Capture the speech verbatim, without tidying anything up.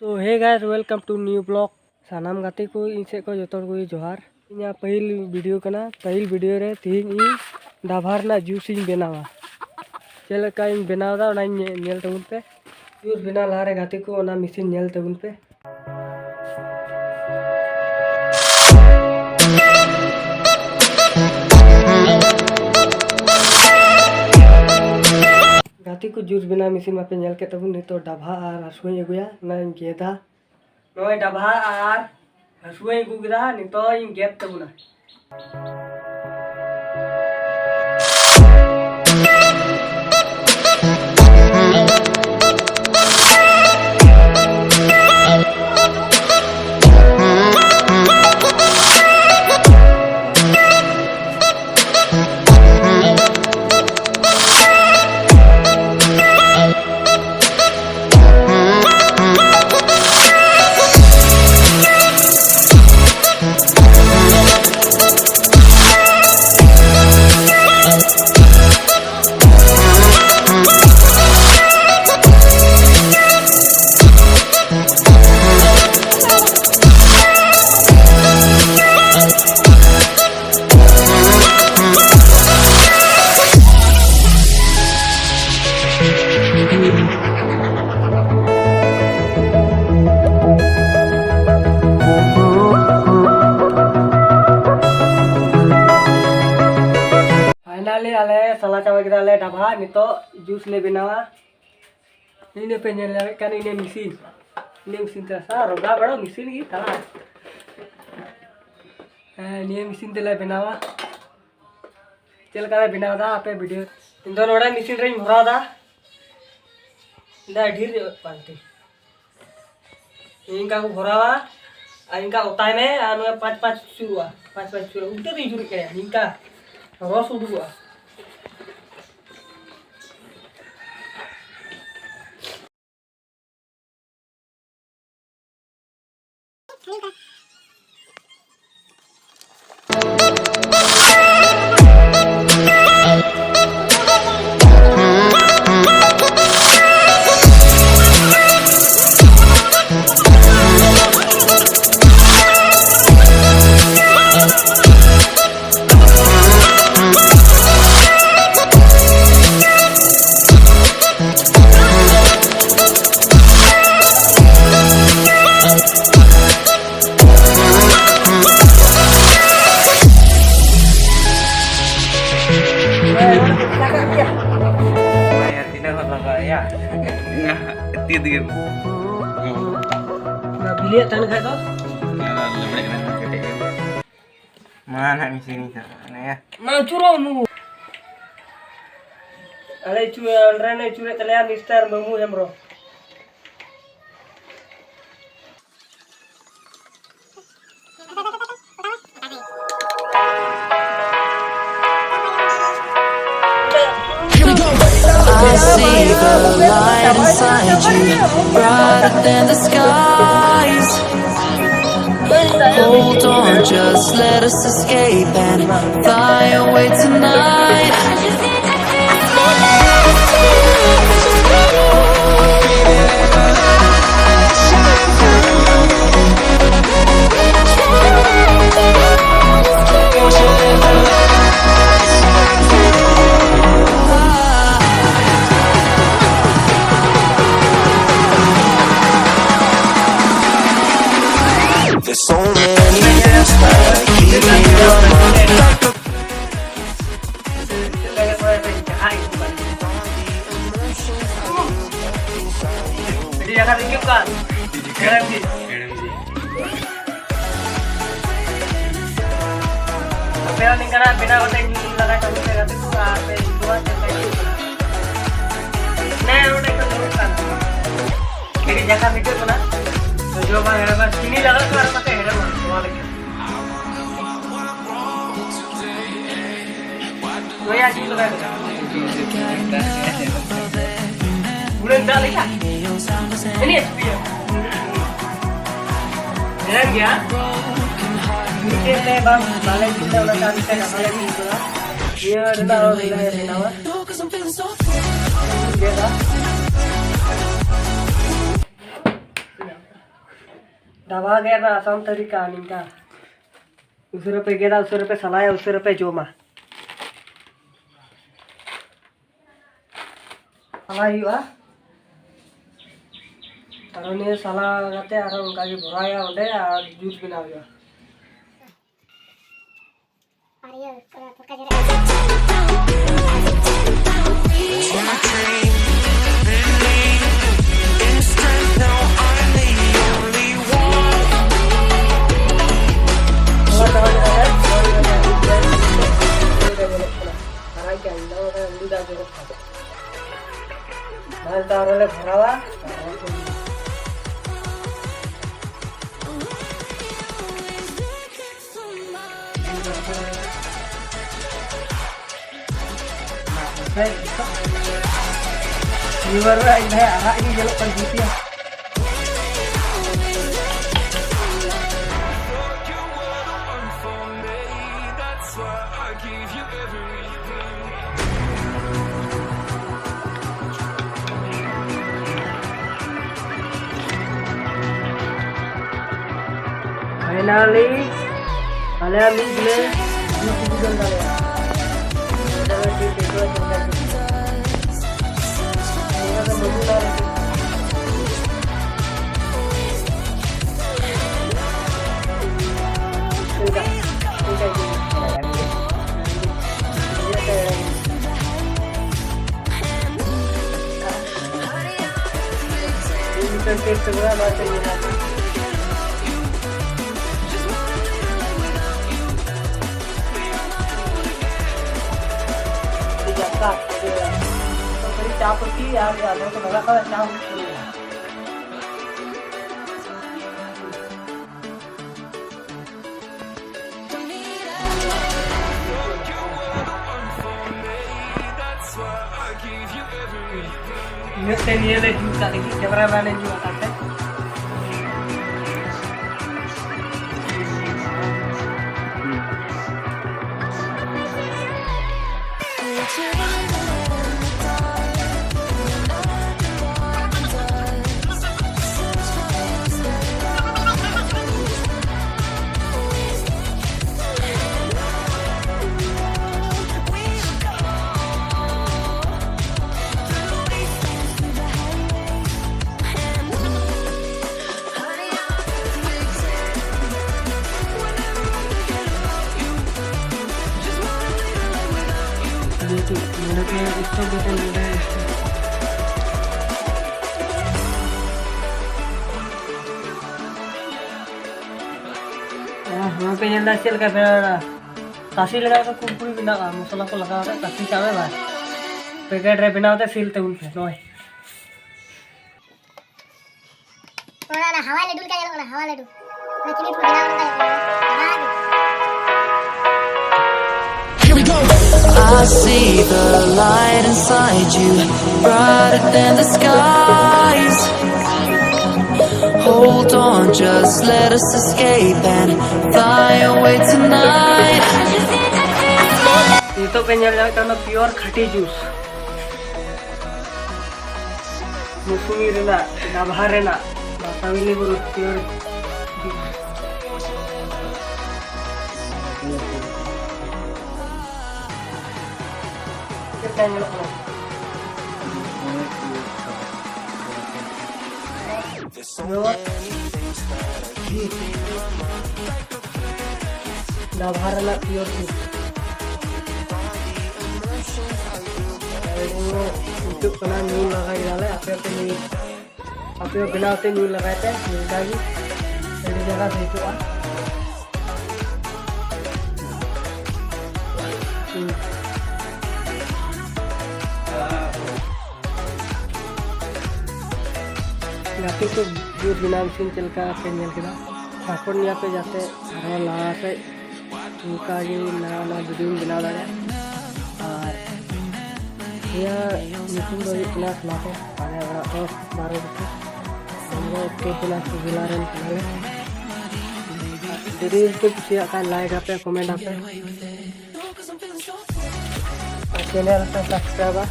So hey guys, welcome to new vlog. ᱥᱟᱱᱟᱢ ᱜᱟᱛᱮ ᱠᱚ ᱤᱧ ᱥᱮᱫ ᱠᱷᱚᱱ ᱡᱚᱛᱚ ᱦᱚᱲ ᱠᱚᱜᱮ ᱡᱚᱦᱟᱨ᱾ ᱤᱧᱟᱹᱜ ᱯᱟᱹᱦᱤᱞ ᱵᱷᱤᱰᱤᱭᱳ ᱠᱟᱱᱟ᱾ ᱯᱟᱹᱦᱤᱞ ᱵᱷᱤᱰᱤᱭᱳ ᱨᱮ ᱛᱮᱦᱮᱧ ᱤᱧ ᱰᱟᱵᱷᱟ ᱨᱮᱱᱟᱜ ᱡᱩᱥ ᱤᱧ ᱵᱮᱱᱟᱣᱟ᱾ ᱪᱮᱫ ᱞᱮᱠᱟᱧ ᱵᱮᱱᱟᱣ ᱮᱫᱟ ᱚᱱᱟᱧ ᱧᱮ- ᱧᱮᱞ ᱛᱟᱵᱚᱱ ᱯᱮ᱾ ᱡᱩᱥ ᱵᱮᱱᱟᱣ ᱞᱟᱦᱟᱨᱮ ᱜᱟᱛᱮ ᱠᱚ ᱚᱱᱟ ᱢᱮᱥᱤᱱ ᱧᱮᱞ ᱛᱟᱵᱚᱱ ᱯᱮ᱾ ᱜᱟᱛᱮ ᱠᱚ, ᱡᱩᱥ ᱵᱮᱱᱟᱣ ᱢᱮᱥᱤᱱ ᱢᱟᱯᱮ ᱧᱮᱞ ᱠᱮᱫ ᱛᱟᱵᱚᱱ᱾ ᱱᱤᱛᱚᱜ ᱰᱟᱵᱷᱟ ᱟᱨ ᱦᱟᱹᱥᱩᱣᱟᱹᱧ ᱟᱹᱜᱩᱭᱟ, ᱚᱱᱟᱧ ᱜᱮᱫᱟ᱾ ᱱᱚᱜᱼᱚᱭ ᱰᱟᱵᱷᱟ ᱟᱨ ᱦᱟᱹᱥᱩᱣᱟᱹᱧ ᱟᱹᱜᱩ ᱠᱮᱫᱟ, ᱱᱤᱛᱚᱜ ᱤᱧ ᱜᱮᱫ ᱛᱟᱵᱚᱱᱟ᱾ Finally ᱟᱞᱮ ᱥᱟᱞᱟ ᱪᱟᱵᱟ ᱠᱮᱫᱟᱞᱮ ᱰᱟᱵᱷᱟ᱾ ᱱᱤᱛᱚᱜ ᱡᱩᱥ ᱞᱮ ᱵᱮᱱᱟᱣᱟ᱾ ᱤᱱᱟᱹ ᱯᱮ ᱧᱮᱞ ᱧᱟᱢᱮᱫ ᱠᱟᱱ ᱤᱱᱟᱹ ᱢᱮᱥᱤᱱ, ᱤᱱᱟᱹ ᱢᱮᱥᱤᱱ ᱛᱮ ᱥᱟ ᱨᱚᱜᱟ ᱵᱟᱲᱟ ᱢᱮᱥᱤᱱ ᱜᱮ ᱛᱟᱲᱟ᱾ ᱦᱮᱸ, ᱱᱤᱭᱟᱹ ᱢᱮᱥᱤᱱ ᱛᱮᱞᱮ ᱵᱮᱱᱟᱣᱟ᱾ ᱪᱮᱫ ᱞᱮᱠᱟ ᱞᱮ ᱵᱮᱱᱟᱣ ᱮᱫᱟ ᱟᱯᱮ ᱵᱷᱤᱰᱤᱭᱳ᱾ ᱤᱧ ᱫᱚ ᱱᱚᱰᱮ ᱢᱮᱥᱤᱱ ᱨᱮᱧ ᱵᱷᱚᱨᱟᱣ ᱮᱫᱟ᱾ ᱤᱧ ᱫᱚ ᱰᱷᱮᱨ ᱧᱚᱜ ᱵᱟᱝ ᱴᱷᱤᱠ᱾ ᱤᱱᱠᱟ ᱠᱚ ᱵᱷᱚᱨᱟᱣᱟ ᱟᱨ ᱤᱱᱠᱟ ᱚᱛᱟᱭ ᱢᱮ ᱟᱨ ᱱᱚᱣᱟ ᱯᱟᱸᱪ ᱯᱟᱸᱪ ᱪᱩᱨᱩᱜᱼᱟ, ᱯᱟᱸᱪ ᱯᱟᱸᱪ ᱪᱩᱨᱩᱜᱼᱟ, ᱩᱞᱴᱟᱹ ᱛᱮᱧ ᱪᱩᱨᱩᱡ ᱠᱟᱭᱟ, ᱤᱱᱠᱟ ᱨᱚᱥ ᱩᱰᱩᱠᱚᱜᱼᱟ᱾ ᱞᱟᱹᱭᱮᱫ ᱛᱟᱦᱮᱱ ᱠᱷᱟᱡ ᱫᱚ᱾ ᱢᱟ ᱱᱟᱦᱟᱜ ᱢᱤᱥᱤᱱᱤᱧ ᱥᱟᱵ ᱠᱟᱜ ᱠᱟᱱᱟ, ᱭᱟ᱾ ᱢᱟ ᱪᱩᱨᱚᱜ ᱱᱩ᱾ ᱟᱞᱮ ᱪᱩ-, ᱟᱞᱮ ᱨᱮᱱ ᱪᱩᱨᱮᱫ ᱛᱟᱞᱮᱭᱟ mister Mamu Hembrom. I see the light inside you, brighter than the skies. Hold on, just let us escape and fly away tonight. There's so many things that keep me up. ᱟᱹᱰᱤ ᱡᱟᱭᱜᱟ ᱨᱮ ᱦᱤᱡᱩᱜ ᱠᱟᱱ᱾ ᱦᱮᱲᱮᱢ ᱜᱮ᱾ ᱦᱮᱲᱮᱢ ᱜᱮ᱾ ᱟᱯᱮ ᱦᱚᱸ ᱱᱤᱝᱠᱟᱱᱟᱜ ᱵᱮᱱᱟᱣ ᱠᱟᱛᱮ ᱧᱩ ᱞᱟᱜᱟᱭ ᱛᱟᱵᱚᱱ ᱯᱮ ᱜᱟᱛᱮ ᱠᱚ, ᱟᱨ ᱯᱮ ᱧᱩ ᱠᱚᱣᱟ ᱪᱮᱫ ᱞᱮᱠᱟ ᱟᱹᱭᱠᱟᱹᱜ ᱠᱟᱱᱟ᱾ ᱱᱮ ᱱᱚᱰᱮ ᱠᱚ ᱧᱩᱨᱩᱜ ᱠᱟᱱ᱾ ᱟᱹᱰᱤ ᱡᱟᱭᱜᱟ ᱦᱤᱡᱩᱜ ᱠᱟᱱᱟ᱾ ᱛᱚ ᱡᱚᱢᱟ ᱦᱮᱲᱮᱢᱟ, ᱪᱤᱱᱤ ᱞᱟᱜᱟᱜ ᱠᱟᱱᱟ ᱟᱨ ᱱᱚᱛᱮ ᱦᱮᱲᱮᱢᱟ, ᱱᱚᱣᱟ ᱞᱟᱹᱜᱤᱫ᱾ ᱱᱚᱣᱟ ᱪᱤᱱᱤ ᱞᱟᱜᱟᱜ ᱠᱟᱱᱟ᱾ ᱩᱲᱟᱹᱱ ᱫᱟᱜ ᱞᱮᱠᱟ᱾ ᱮᱱᱮᱡ ᱥᱩᱭᱟ᱾ ᱦᱮᱲᱮᱢ ᱜᱮᱭᱟ᱾ ᱢᱤᱫᱴᱮᱱ ᱞᱮ ᱵᱟᱝ, ᱵᱟᱞᱮ ᱡᱩᱛ ᱞᱮ, ᱚᱱᱟ ᱪᱟᱞ ᱞᱮᱠᱟ ᱵᱟᱞᱮ ᱡᱩᱛ ᱠᱟᱫᱟ᱾ ᱱᱤᱭᱟᱹ ᱨᱮᱱᱟᱜ ᱦᱚᱸ ᱵᱷᱮᱜᱟᱨ ᱵᱮᱱᱟᱣᱟ᱾ ᱜᱮᱫᱟ᱾ ᱫᱟᱵᱟ ᱜᱮᱫ ᱨᱮᱱᱟᱜ ᱟᱥᱟᱱ ᱛᱟᱹᱨᱤᱠᱟ ᱱᱤᱝᱠᱟ᱾ ᱩᱥᱟᱹᱨᱟ ᱯᱮ ᱜᱮᱫᱟ, ᱩᱥᱟᱹᱨᱟ ᱯᱮ ᱥᱟᱞᱟᱭᱟ, ᱩᱥᱟᱹᱨᱟ ᱯᱮ ᱡᱚᱢᱟ᱾ ᱥᱟᱞᱟᱭ ᱦᱩᱭᱩᱜᱼᱟ᱾ ᱟᱨᱚ ᱱᱤᱭᱟᱹ ᱥᱟᱞᱟ ᱠᱟᱛᱮ ᱟᱨᱚ ᱚᱱᱠᱟ ᱜᱮ ᱵᱷᱚᱨᱟᱣ ᱦᱩᱭᱩᱜᱼᱟ ᱚᱸᱰᱮ ᱟᱨ ᱡᱩᱥ ᱵᱮᱱᱟᱣ ᱦᱩᱭᱩᱜᱼᱟ᱾ ᱱᱤᱭᱩ ᱵᱟᱨ ᱨᱮ ᱤᱧ ᱵᱷᱟᱭ ᱟᱨᱟᱜ ᱜᱮ ᱧᱮᱞᱚᱜ ᱠᱟᱱ ᱡᱩᱛᱤᱭᱟ᱾ Finally, ᱟᱞᱮᱭᱟᱜ ᱢᱤᱫ ᱜᱮᱞᱮ ᱰᱤᱥᱤᱡᱚᱱ ᱫᱟᱲᱮᱭᱟᱜᱼᱟ᱾ ᱚᱸᱰᱮ ᱫᱚ ᱴᱷᱤᱠ ᱴᱷᱤᱠ ᱠᱚ ᱪᱮᱥᱴᱟ ᱠᱮᱫᱟ᱾ ᱚᱱᱟ ᱫᱚ ᱢᱟᱹᱡᱷᱤ ᱞᱟᱦᱟ ᱨᱮ ᱪᱮᱫ ᱞᱮᱠᱟ? ᱪᱮᱫ ᱞᱮᱠᱟ? ᱢᱤᱫᱴᱮᱱ ᱤᱭᱟᱹ ᱞᱮ ᱡᱩᱛ ᱠᱟᱜ ᱞᱟᱹᱜᱤᱫ, camera man ᱮ ᱡᱩᱛ ᱟᱠᱟᱫ ᱛᱮ᱾ ᱱᱚᱰᱮ ᱠᱷᱚᱱ stop ᱠᱟᱛᱮ ᱱᱚᱰᱮ stop᱾ ᱟᱨ ᱱᱚᱣᱟ ᱯᱮ ᱧᱮᱞ ᱮᱫᱟ ᱪᱮᱫ ᱞᱮᱠᱟ ᱵᱮᱱᱟᱣ ᱮᱱᱟ? ᱛᱟᱥᱮ ᱞᱮᱠᱟ ᱠᱚ ᱠᱩᱨᱠᱩᱨᱤ ᱵᱮᱱᱟᱜᱼᱟ, ᱢᱚᱥᱞᱟ ᱠᱚ ᱞᱟᱜᱟᱣ ᱠᱟᱛᱮ ᱛᱟᱥᱮ ᱠᱟᱜ ᱢᱮ ᱵᱟᱥ᱾ packet ᱨᱮ ᱵᱮᱱᱟᱣ ᱛᱮ seal ᱛᱟᱵᱚᱱ ᱯᱮ ᱱᱚᱜᱼᱚᱭ᱾ ᱚᱱᱟ, ᱚᱱᱟ ᱦᱟᱣᱟᱭ ᱞᱟᱹᱰᱩ ᱞᱮᱠᱟ ᱧᱮᱞᱚᱜ ᱠᱟᱱᱟ, ᱦᱟᱣᱟ ᱞᱟᱹᱰᱩ᱾ ᱚᱱᱟ ᱪᱤᱱᱤ ᱯᱷᱩᱞ ᱵᱮᱱᱟᱣ ᱞᱮᱠᱟ ᱧᱮᱞᱚᱜ ᱠᱟᱱᱟ᱾ ᱦᱟᱣᱟ ᱞᱟᱹᱰᱩ᱾ Here we go. I I see the light inside you, brighter than the skies. Hold on, just let us escape and fly away tonight. ᱱᱤᱛᱚᱜ ᱯᱮ ᱧᱮᱞ ᱧᱟᱢᱮᱫ ᱠᱟᱱᱟ ᱯᱤᱭᱳᱨ ᱠᱷᱟᱹᱴᱤ ᱡᱩᱥ, ᱢᱩᱥᱩᱢᱤ ᱨᱮᱱᱟᱜ, ᱰᱟᱵᱷᱟ ᱨᱮᱱᱟᱜ, ᱵᱟᱛᱟᱣᱤᱞᱤ ᱵᱩᱨᱩ ᱯᱤᱭᱳᱨ ᱡᱩᱥ᱾ ᱪᱮᱫ ᱞᱮᱠᱟ ᱧᱮᱞᱚᱜ ᱠᱟᱱᱟ? Pure juice. ᱰᱟᱵᱷᱟ ᱨᱮᱱᱟᱜ ᱯᱤᱭᱳᱨ ᱡᱩᱥ᱾ ᱦᱤᱡᱩᱜ ᱠᱟᱱᱟ, ᱧᱩ ᱞᱟᱜᱟᱭ ᱫᱟᱞᱮ, ᱟᱯᱮ ᱯᱮ ᱧᱩᱭ, ᱟᱯᱮ ᱦᱚᱸ ᱵᱮᱱᱟᱣ ᱛᱮ ᱧᱩ ᱞᱟᱜᱟᱭ ᱯᱮ, ᱱᱚᱝᱠᱟ ᱜᱮ ᱟᱹᱰᱤ ᱡᱟᱭᱜᱟ ᱨᱮ ᱦᱤᱡᱩᱜᱼᱟ᱾ ᱦᱩᱸ᱾ ᱜᱟᱛᱮ ᱠᱚ, ᱡᱩᱥ ᱵᱮᱱᱟᱣ ᱢᱮᱥᱤᱱ ᱪᱮᱫ ᱞᱮᱠᱟ ᱯᱮ ᱧᱮᱞ ᱠᱮᱫᱟ? ᱥᱟᱯᱳᱨᱴ ᱧᱮᱞ ᱯᱮ ᱡᱟᱛᱮ ᱟᱨᱦᱚᱸ ᱞᱟᱦᱟ ᱥᱮᱫ ᱚᱱᱠᱟ ᱜᱮ ᱱᱟᱣᱟ ᱱᱟᱣᱟ ᱵᱷᱤᱰᱤᱭᱳᱧ ᱵᱮᱱᱟᱣ ᱫᱟᱲᱮᱭᱟᱜᱼᱟ᱾ ᱟᱨ ᱱᱤᱭᱟᱹ ᱧᱩᱛᱩᱢ ᱫᱚ ᱦᱩᱭᱩᱜ ᱠᱟᱱᱟ ᱥᱚᱱᱟᱛᱚᱱ᱾ ᱟᱞᱮ ᱚᱲᱟᱜ ᱫᱚ ᱵᱟᱨᱚ ᱵᱚᱪᱷᱚᱨ᱾ ᱟᱞᱮ ᱫᱚ ᱩᱛᱛᱚᱨ ᱫᱤᱱᱟᱡᱽᱯᱩᱨ ᱡᱮᱞᱟ ᱨᱮᱱ ᱠᱟᱱᱟᱞᱮ᱾ ᱡᱩᱫᱤ ᱯᱮ ᱠᱩᱥᱤᱭᱟᱜ ᱠᱷᱟᱱ, ᱞᱟᱭᱤᱠ ᱟᱯᱮ, ᱠᱚᱢᱮᱱᱴ ᱟᱯᱮ᱾ ᱟᱨ ᱪᱮᱱᱮᱞ ᱯᱮ ᱥᱟᱵᱥᱠᱨᱟᱭᱤᱵᱟ᱾